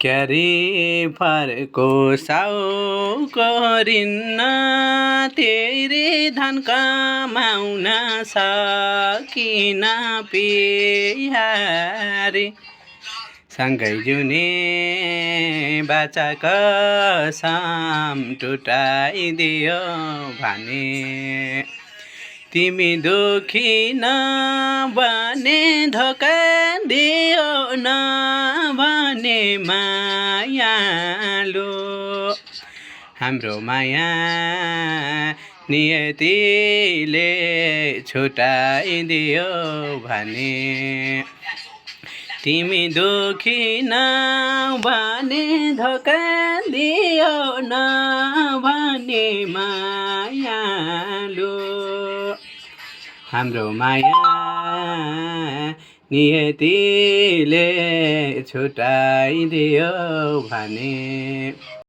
क्यारे फरको साउको रिन्न तेरे धन कमाउन सकिन पिहारी सँगै जिउने बाचा कसम टुटाइदियो भने तिमी दुखी नबने धोका दियो नभने मायालु हाम्रो माया नियतिले छुटाइदियो भने तिमी दुखी नबने धोका दियो नभने मायालु हाम्रो माया नियतिले छुटाइदियो भने